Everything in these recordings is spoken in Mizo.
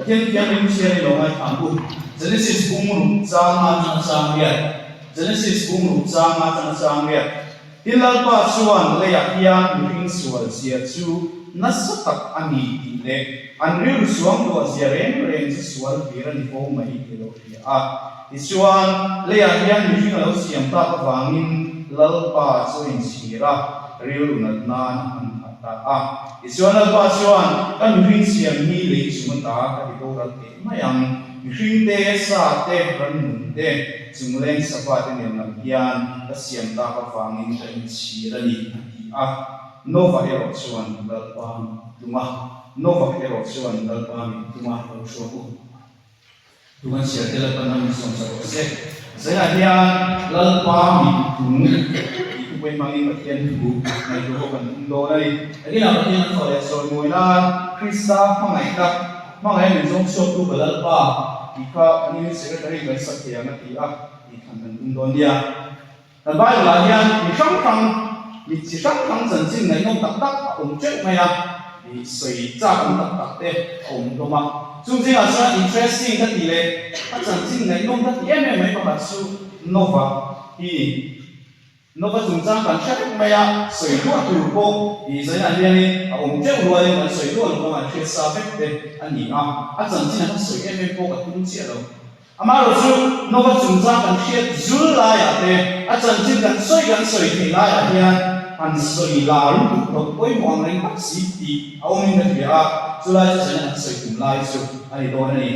Pathian Thianghlim chhiar i lo ngaithla ang u. Genesis bung ruk changa atanga chang riat Genesis bung ruk changa atanga chang riat Tin Lalpa chuan leiah hian mihring sual zia chu nasa tak a ni tih leh an rilru suang tuah zia reng reng chu sual hlir a ni fo mai tih a lo hria a. Tichuan, leiah hian mihring a lo siam tak avangin Lalpa chu a inchhir a, rilru nat nan a hman phah ta a. Tichuan Lalpa chuan, Ka mihring siam hi lei chung ata ka ti boral teh mai ang, mihring te, sa te, rannung te, chungleng sava te nen lam hian ka siam tak avangin ka inchhir a ni, a ti a. Nova erawh chuan Lalpa mit tum a, Nova erawh chuan Lalpa mit tum a lo hruak u. Tu kan chhiar te Lalpa nang min sawm sa rawh se. Zaiah hian Lalpa mit tung tih thu pawhin hmangin Pathian thu ngaihtuah pawh kan tum dawn a ni. Nakinah Pathian an fah leh sawi mawi nan Krista hmangaihna, hmangaih min zawng chhuaktu ka Lalpa tih kha kan Unit Secretary kan sak thei ang a ti a, tih thlan kan tum dawn nia. Kan Bible ah hian mi hrang hrang, mi chi hrang hrang chanchin ngaihnawm tak tak a awm teuh mai a, ih sawi chak awm tak tak te a awm hlawm a. Chung zingah chuan interesting ka tih leh a chanchin ngaihnawm ka tih em em mai pakhat chu Nova hi ni. Nova chungchang kan hre vek mai a, sawi duah tur pawh ih zainah hianin a awm teuh rualin kan sawi duah lo vang an hriat sa vek te a ni a, a chanchin a ka sawi em em pawh ka tum chiah lo. Amaherawh chu, Nova chungchang kan hriat zul laiah te, a chanchin kan sawi kan sawi theih laiah hian han sawi lar lutuk loh pawimawh ang reng tak si tih a awmin ka hria a, chulai chu zaina kan sawi tum lai chu a ni dawn a ni.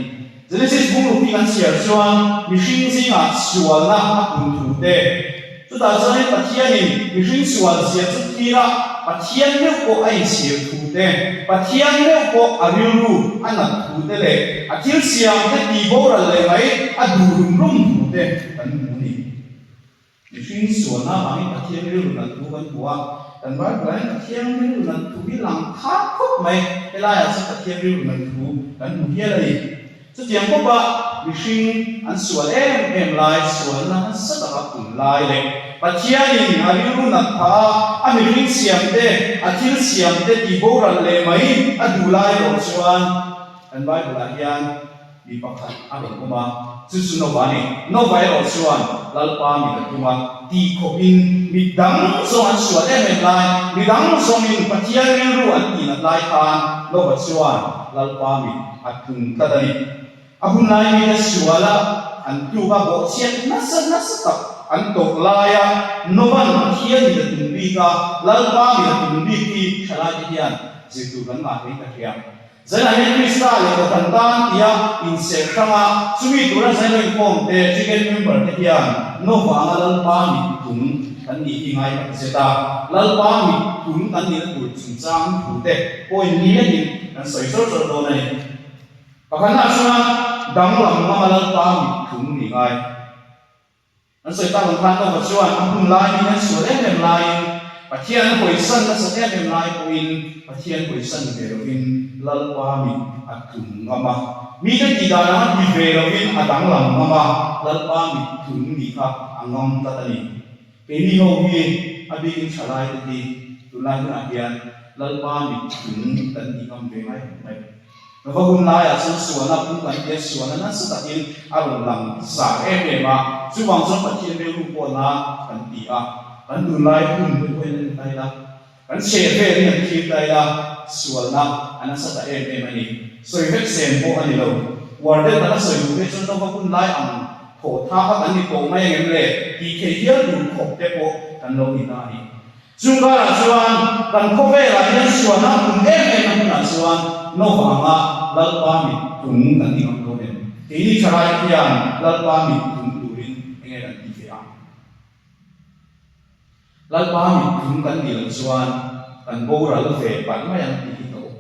Genesis bungruk hi kan chhiar chuan mihring zingah sualna a pun thu te, Chutah chuanin Pathianin mihring sual zia chu thlir a, Pathian meuh pawh a inchhir thu te, Pathian meuh pawh a rilru a nat thu te leh a thil siam te ti boral leh mai a duh rum rum thu te kan hmu a ni. Mihring sualna avangin Pathian rilru nat thu kan hmu a, kan Bible-ah hian Pathian rilru nat thu hi lang thak khawp mai, helaiah chuan Pathian rilru nat thu kan hmu hial a ni. Chutiang pawpa mihring an sual em em lai, sualna nasa taka pun lai leh Pathianin a rilru nat phah a, a mihring siamte, a thil siamte tih boral leh mai a duh lai erawh chuan kan Bible-ah hian mi pakhat a rawn awm a, chu chu Nova a ni. Nova erawh chuan Lalpa mit a tum a, tih khawpin mi dang zawng an sual em em lai, mi dang zawngin Pathian rilru an tih nat lai khan Nova chuan Lalpa mit A tlung tlat a ni. A hun lai mite suala an tluk a bawhchhiat nasa nasa tak an tawrh laia Novan Pathian mit a tum bik a, Lalpa mit a tum bik hi thalaite hian zir tur kan ngah hlein ka hria. Zainah hian Krista leh Kohhran tan tia inserh hranga chumi tura zaino inkhawm te, Brigade member te hian Nova anga Lalpa mit tlung kan nih hi ngai tak zet a, Lalpa mit tlung kan nihna tur chungchang thu te Point lianin kan sawi chawr chawr dawn a ni. Pakhatnaah chuan danglam ngama Lalpa mit tlung ni ngai. An sawi tak ang khan Nova chuan a hun laiin an sual em em laiin Pathian a hawisan nasat em em lai pawhin Pathian hawisan ve lovin Lalpa mit a tlung ngam a. Mite tih dan anga ti ve lovin a danglam ngam a, Lalpa mit tlung nih kha a ngam tlat a ni. Keini ho hi a bikin tha lai te hi tunlai hunah hian Lalpa mit tlung kan tih ngam ve ngai khawp mai. Nova hun laiah chuan sualna pum kan tia sualna nasa takin a rawn lang zar em em a, chuvang chuan Pathian rilru pawhna kan ti a, kan tunlai hun te pawhin a en ta ila, kan chheh velin an thlir ta ila, sualna a nasa ta em em a ni. Sawi vek sem pawh a ni lo. Uar deuh taka sawi duh phei chuan Nova hun lai ang thaw tha kha kan ni tawh mai ang em le tih theih hial tur khawp te pawh kan lo ni ta a ni. Chung karah chuan kan khawvelah hian sualna a pun em em na hmunah chuan Nova anga Lalpa mit tung kan ti ngam dawn em? Keini thalai hian Lalpa mit tung turin enge kan tih ve ang? Lalpa mit tung kan nih loh chuan kan boral ve palh mai ang tih hi ka awm.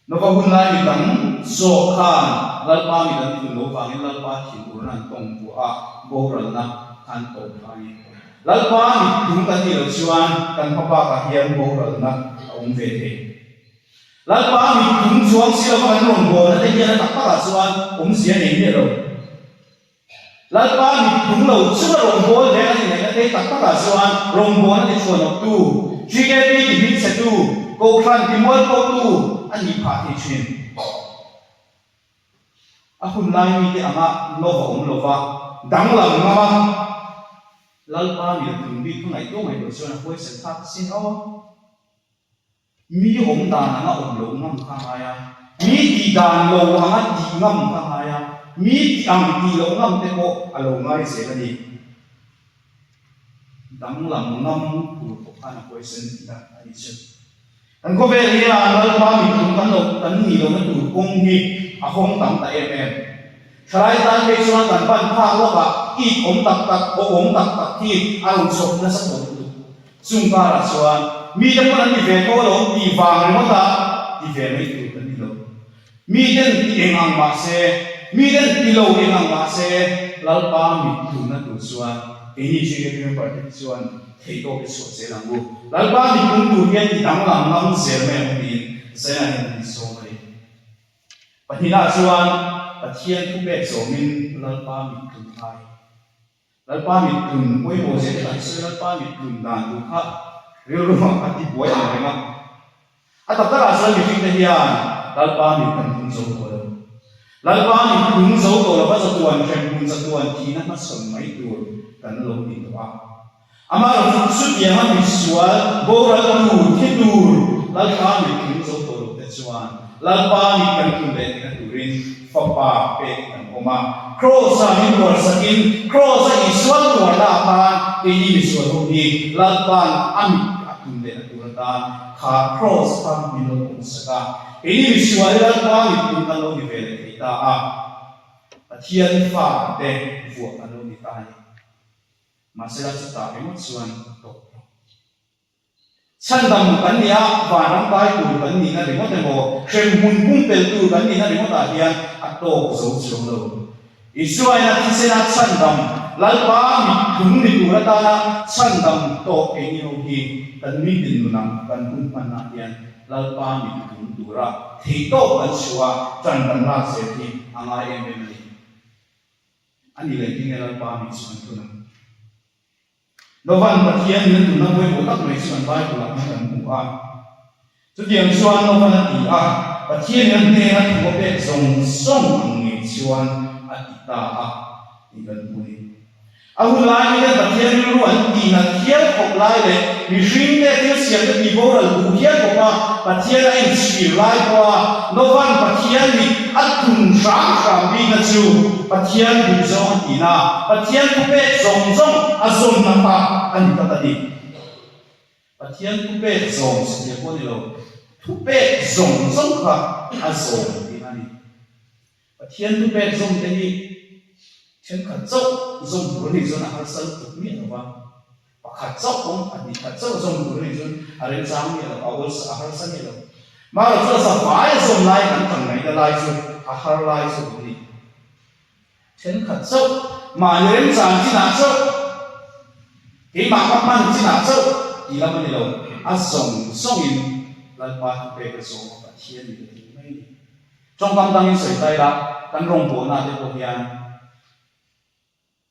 Nova hun lai mi tam zawk khan Lalpa mit an tlun lo vangin Lalpa thinurna an tawng buah a, boralna khan tawng kha a ni. Lalpa mit tlung kan nih loh chuan kan hma bakah hian boralna a awm ve thei. Lalpa mit tlung chuang si lova kan rawn bawlna te hian a tak takah chuan awmzia nei miah lo. Lalpa mit tlung lo chunga rawngbâwl veng a inneihna te tak takah chuan rawngbâwlna ti chhuanawktu, GKP ti hmingchhetu, Kohhran ti mualphotu a nih phah thei thin. A hun lai mite anga Nova awm lova danglam ngam a, Lalpa mil tum bik kha ngaihtuah ngaihtuah chuan a huaisen thlak asin aw. Mi awm dan anga awm loh ngam kha a ngai a, mi tih dan lo anga tih ngam kha a ngai a, mi tih ang tih loh ngam te pawh a lo ngai zel a ni. Danglam ngam tur pawh khan a huaisen tihna a ni chu. Kan khawvel hian Lalpa mithlum kan lo kan nih lohna tur kawng hi a hawng tam ta em em. Thalai tan phei chuan kan ban phak lawkah it awm tak tak, aw awm tak tak hi a rawn chhawp nasa tawh lutuk. Chung karah chuan mite pawn an ti ve tho lo tih vang ringawt a ti ve mai tur kan ni lo. Miten ti eng ang mah se, miten ti lo eng ang mah se, Lalpa mit tlunna tur chuan keini GKP member te hi chuan theihtawk i chhuah zel ang u. Lalpa mit tlung tur hian i danglam ngam zel mai ang tiin Zaina hian an insawm a ni. Pahnihna chuan Pathian thupek zawmin Lalpa mit tlun ngai. Lalpa mit tlun pawimawh zia te kan sawi Lalpa mit tlun dan tur kha rilru a ti buai ang reng a. A tak takah chuan mihringte hian Lalpa mit kan tlun zo tawh lo. Lalpa mit tlun zo tawh lova chatuan hremhmun chatuan thihna hmachhawn mai tur kan lo ni tawh a. Amaherawhchu chutianga misual boral tur, thi tur Lalpa mit tlung zo tawh lo te chuan Lalpa mit kan tlun leh theihna turin Fapa pek kan awm a. Kraws-a min tuarsakin Kraws-a Isua tuarna ah khan keini misual ho hi Lalpa'n a mit a tlun lehna tur atan kha Kraws kha min lo awmsak a. Keini misual hi Lalpa mit tlung kan lo ni ve leh thei ta a. Pathian fa te vuah kan lo ni ta a ni. Mahsela chutah ringawt chuan a tawp lo. Chhandam kan nia, vanram kai tur kan nihna ringawt emaw, hremhmun pumpelh tur kan nihna ringawtah hian a tawk zo chuang lo. Isuaina thisena chhandam, Lalpa mithlung ni tur atana chhandam tawk keini ho hi kan mitin nunah kan hun hmanah hian Lalpa mithlung tura theihtawp kan chhuah a, ṭan kan lak zel hi a ngai em em a ni. A ni leh tinge Lalpa mi chu kan tlun ang? Novan Pathian min a tlunna pawimawh tak mai chu kan Bible-ah hian kan hmu a. Chutiang chuan Novan a ti a, Pathian in a hnena thu a pek zawng zawng ang ngei chuan a ti ta a tih kan hmu a ni. A hun lai hian Pathian rilru an tihnat hial khawp lai leh mihringte thil siamte tihboral duh hial khawpa Pathian a inchhir lai pawha Novan Pathian mit a tlun hram hram bikna chu Pathian duhzawng a tihna, Pathian thupek zawng zawng a zawnna kha a ni tlat a ni. Pathian thupek zawng satliah pawh a ni lo, thupek zawng zawng kha a zawm tihna a ni. Pathian thupek zawm te hi thenkhat chauh zawm tur a nih chuan a harsa lutuk miah lo va, pakhat chauh pawm pahnih khat chauh zawm tur a nih chuan a remchang miah lo, a awlsa a harsa miah lo. Marawh chu a zavai a zawm lai kan tang ngaihna lai chu a har lai chu a ni. Thenkhat chauh, mahni remchang chinah chauh, keimah ka hman chinah chauh tih lam a ni lo, a zawng zawngin Lalpa thupek a zawm a Pathian ni ta thei mai a ni. Tawngkam dangin sawi ta ila, kan rawngbawlna te pawh hian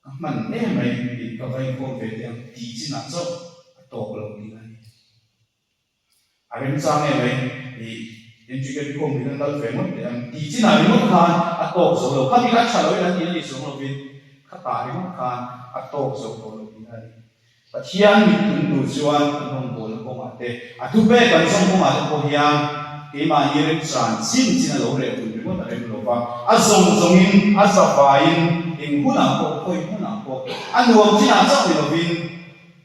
ka hman em mai tih ka va inkhawm ve teh ang tih chinah chauh a tawk lo tih a ni. A remchang em mai tih NGK khawm hi kan kal ve ngawt teh ang tih chinah ringawt khan a tawk zo lo. Khami kha tha loin an tih a nih chuang lovin khatah ringawt khan a tawk zo tawh lo tih a ni. Pathian mit tum tur chuan kan rawngbawlna kawngah te, a thupek kan zawm kawngah te pawh hian keimahni remchan chin chin a lo reh hun ringawt a rem lo va, a zawng zawngin, a zavaiin, eng hunah pawh, khawi hmunah pawh, a nuam chinah chauh ni lovin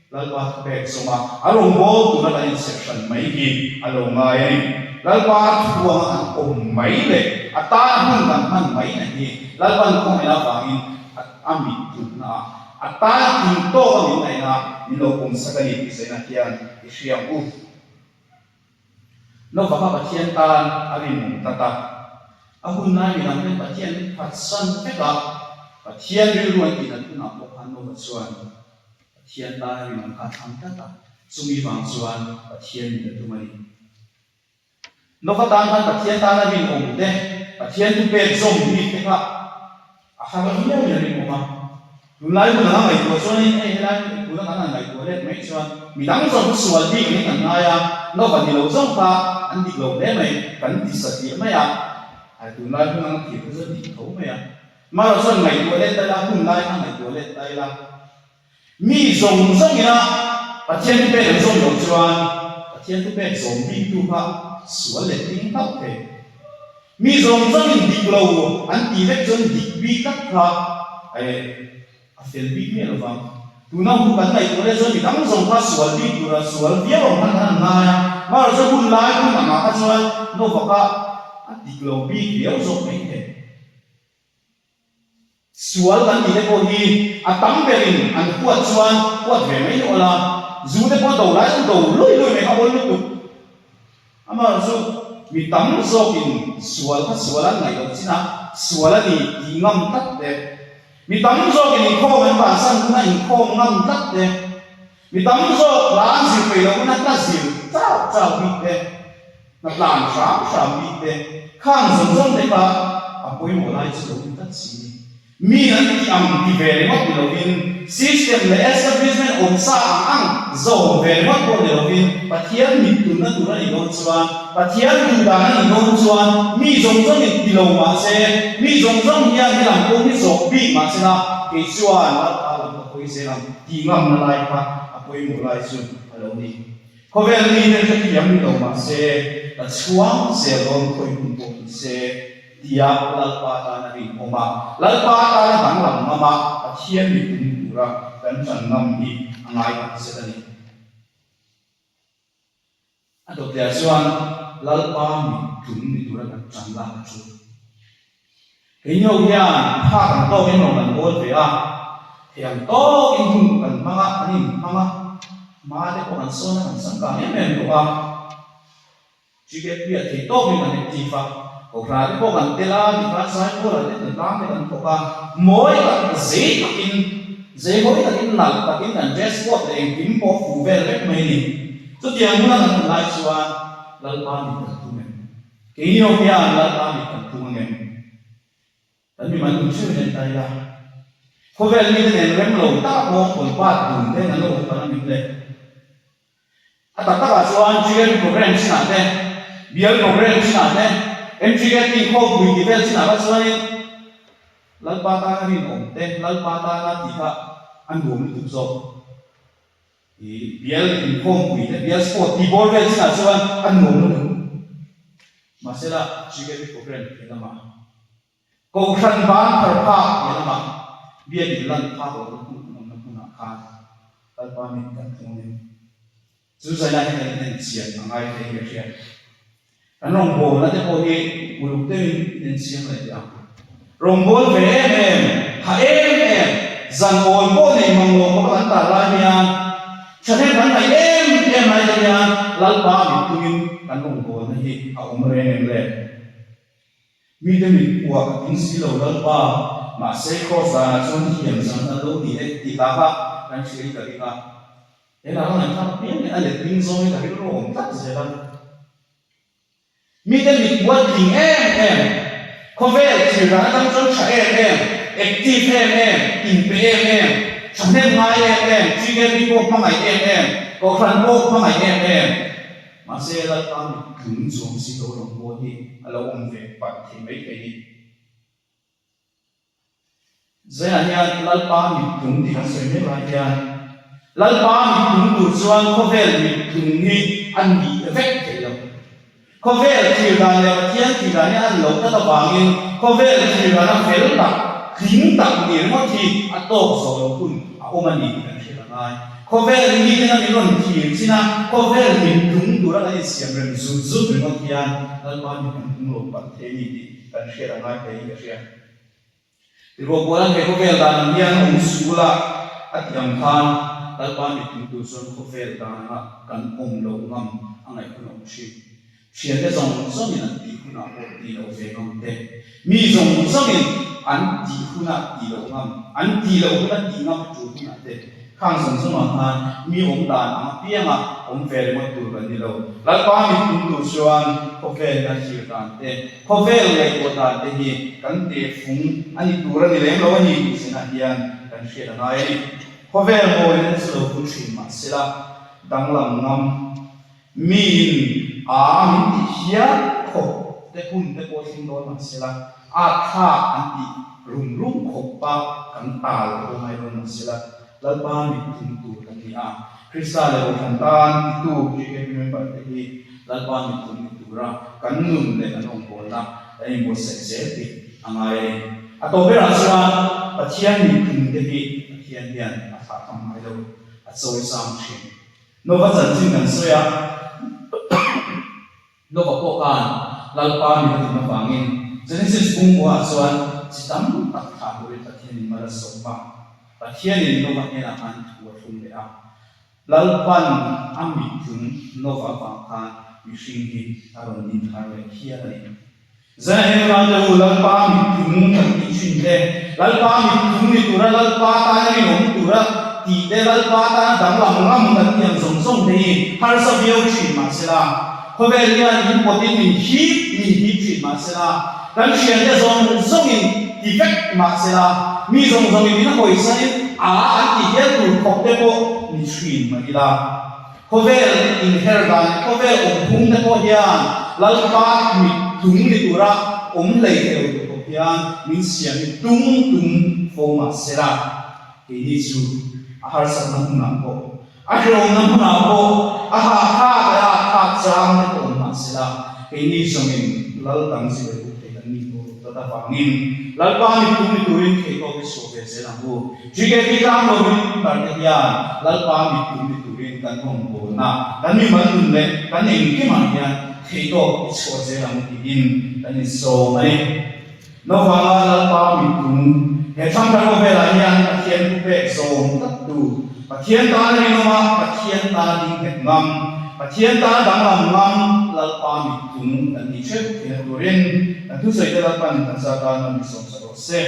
Lalpa thupek zawma a rawngbâwl tura kan inserh hran mai hi a lo ngai a ni. Lalpa thu anga kan awm mai leh a tan hun kan hman mai na hi Lalpan khawngaihna avangin a mit tlukna ah, A tan tling tawk a min ngaihna min lo pawmsak a ni tih zaina hian i hria ang u. Nova kha Pathian tan a rinawm tlat a, a hun lai midang ten Pathian an phatsan vek a, Pathian rilru an tihnat hunah pawh khan Nova chuan Pathian tan a rinawm kha a thlang tlat a, chumi vang chuan Pathian min a tum a ni. Nova tan khan Pathian tana rinawm te, Pathian thupek zawm bik te kha a har viau in a rinawm a. Tunlai hun anga ngaihtuah chuanin hei helai tuna kan han ngaihtuah let mai chuan midang zawng chu sual bik angin kan ngai a, Nova ni lo zawng kha an dik lo hle mai, kan ti satliah mai a. Ai tunlai hun anga thir kha chu a dik tho mai a. Amaherawhchu chuan ngaihtuah let ta ila, hun lai kha ngaihtuah let ta ila, mi zawng zawng ina Pathian thupek an zawm loh chuan Pathian thupek zawm biktu kha sual leh hming hlauh thei. Mi zawng zawngin dik lo an tih vek chuan dik bik tlat kha a fel bik miah lo vang. Tuna hun kan ngaihtuah leh chuan mi dang zawng kha sual bik tura sual viau ang khan kan han ngai a, mahrawh chu hun lai hun angah kha chuan Novak-a a dik lo bik viau zawk mai thei. Sual kan tih te pawh hi a tam berin an huat chuan huat ve mai awl a, zu te pawh do lai chuan do lui lui mai kha awl lutuk. Amaherawhchu chu mi tam zawkin sual kha sual an ngaih loh chin a, sual a ni tih ngam tlat te, mi tam zawkin inkhawm an bansan huna inkhawm ngam tlat te, mi tam zawk hla an zir peih loh huna hla zir chau chau bik te, hna tlan hram hram bik te, khang zawng zawng te kha a pawimawh lai chu lo ni tlat si ni. Mi an tih ang ti ve ringawt ni lovin, system leh establishment awm sa ang ang zawm ve ringawt pawh ni lovin, Pathian mit tunna tur a nih dawn chuan, Pathian duh dan a nih dawn chuan mi zawng zawngin ti lo mah se, mi zawng zawng hian helam pawh hi zawh bik mah se la, kei chuan Lalpa lam ka hawi zel ang tih ngamna lai kha a pawimawh lai chu a lo ni. Khawvel mite hrethiam ni lo mah se, ka chhuang zel dawn khawi hun pawh ni se, tia Lalpa tana rinawm a, Lalpa tana danglam ngam a, Pathian mi tum tura kan ṭan ngam hi a ngai tak zet a ni. A dawtliah chuan Lalpa mi tum ni tura kan ṭan lak a ṭul. Keini ho hian phak ang tawkin rawn kan bawl ve a, thei ang tawkin hun kan hmang a, kan inhmang a, hma te pawh kan sawn a, kan changkang em em tawh a, GKP ah thei tawkin kan active a, Kohhran te pawh kan tel a, tikhan Zaipawl ah te hnatlang te kan thawk a, mawi tak, zei takin, zei hawi takin, nalh takin kan dress code leh engkim pawh fuh vel vek mai a ni. Chutiang huna kan awm lai chuan Lalpa mit kan tum em? Keini ho hian Lalpa mit kan tum angem? Kan mimal nun hreuhin en ta ila, khawvel mite nen rem lo tak pawh kawn pat dun te an lo awm palh angem le? A tak takah chuan GLP program chinah te, bial program chinah te, MGKT khawpui ti vel chinah kha chuanin Lalpa tana rinawm te, Lalpa tana tih kha a nuam lutuk zawk. I bial inkhawmpui te, bial sport tih bawr vel chinah chuan a nuam lutuk. Mahsela GKP program piah lamah Kohhran ban thar phak piah lamah biakin lan phak lohna hmun an awmna hmunah khan Lalpa mit kan thung a ni. Chu zailai hian kan en chian a ngai hle hi ka hria. Kan rawngbawlna te pawh hi uluk deuhin in en chiang leh teh ang. Rawngbâwl ve em em, tha em em, zan awl pawh nei mang lo khawpa kan tar lai hian, thahnem kan ngaih em em lai te hian Lalpa mit tungin kan rawngbawlna hi a awm reng em le? Mite mit puah ka tling si lo Lalpa, mahse Kraws danah chuan thiam zan an lo ni e tih hla kha kan hria in ka ring a. He hla ka ngaihthlak apiang hian a letling zawngin ka rilru a awm tlat zel a. Mite mit puat tling em em, khawvel thil dan atang chuan tha em em, active em em, inpe em em, thahnem ngai em em, GKP pawh hmangaih em em, Kohhran pawh hmangaih em em, mahse Lalpa mit tlung chuang si lo rawngbâwl hi a lo awm ve palh thei mai thei ni. Zaiah hian Lalpa mittlung tih kan sawi mek lai hian Lalpa mittlung tur chuan khawvel mittlung hi a nih vek theih lo. Khawvel thlir dan leh Pathian thlir dan hi a ni loh tlat avangin khawvel thlir dana fel tak, tling tak ni ringawt hi a tawk zawh loh hun a awm a ni tih kan hriat a ngai. Khawvel miten a min rawn thlir chin a, khawvel mittlung tura kan insiam rem zut zut ringawt hian Lalpa mit kan tlung lo palh thei a ni tih kan hriat a ngai hle in ka hria. Tiruahpualan he khawvel dan ang hian awm suh ula a tih ang khan Lalpa mittlung tur chuan khawvel dan anga kan awm loh ngam a ngaih hun a awm thin. Thiante zawng zawngin an tih hunah pawh tih loh ve ngam te, mi zawng zawngin an tih hunah tih loh ngam, an tih loh huna tih ngam tul hunah te, khang zawng zawngah khan mi awm dan ang apianga awm ve ringawt tur kan ni lo. Lalpa mittlung tur chuan khawvelna thlir dan te, Khawvel ngaihtuah dan te hi kan tehfung a ni tur a ni lem lo a ni tih zinah hian kan hriat a ngai a ni. Khawvel mawina te chu lo hul thin mah sela, danglam ngam miin a min tih hial khawp. te hun te pawh thleng dawn mah sela, at thlak an tih rum rum khawpa kan tal te pawh ngai dawn mah sela, Lalpa mit tlung tur kan ni a. Krista leh Kohhran tan titu GKP member te hi Lalpa mit tlung ni tura kan nun leh kan rawngbawlna kan inbuatsaih zel tih a ngai a ni. A tawp berah chuan Pathian mit tlung te hi Pathian hian a thlah tham ngai lo, a chawisang thin. Nova chanchin kan sawi a. Nova pawh khan Lalpa min a tum avangin Genesis bungbuaah chuan chi tam tak thlah turin Pathianin mal a sawm a. Pathianin Nova hnenah khan thu a thlung leh a. Lalpan a mittlung Nova avang khan mihring hi a rawn din thar leh hial a ni. Zaheng ral te u, Lalpa mittlung kan tih thin te, Lalpa mittlung ni tura Lalpa tana rinawm tura tih te, Lalpa tana danglam ngam kan tih ang zawng zawng te hi harsa viau thin mah sela, khawvel hian min pawtin min hip min hip thin mah sela, kan thiante zawng zawngin ti vek mah sela, mi zawng zawngin min hawisanin a an ti hial tur khawp te pawh ni thin mah ila. Khawvel inher dan leh khawvel awmphung te pawh hian Lalpa mit tlung ni tura awm hlei thei lo tur pawh hian min siam hi tum tum fo mah se la, keini chu a harsatna hmunah pawh, a hrehawmna hmunah pawh, a hahthlak leh a hahthlak chang te pawh awm mah se la, keini zawngin Lal dang zir buk thei kan ni tawh lo tlat avangin Lalpa mit tlung ni turin theihtawp i chhuah ve zel ang u. GKP tlang lovin Tarte hian Lalpa mittum ni turin kan rawngbawlna, kan mimal nun leh kan engkimah hian theihtawp i chhuah zel ang tiin kan insawm a ni. Naupanga Lalpa mittum, he thangthar khawvelah hian Pathian thu pek zawm tlattu, Pathian tana rinawma Pathian tana ding nghet ngam, Pathian tana danglam ngam Lalpa mittum kan ni theuh theihna turin kan thusawite Lalpan kan za tan a mi sawmsak rawh se.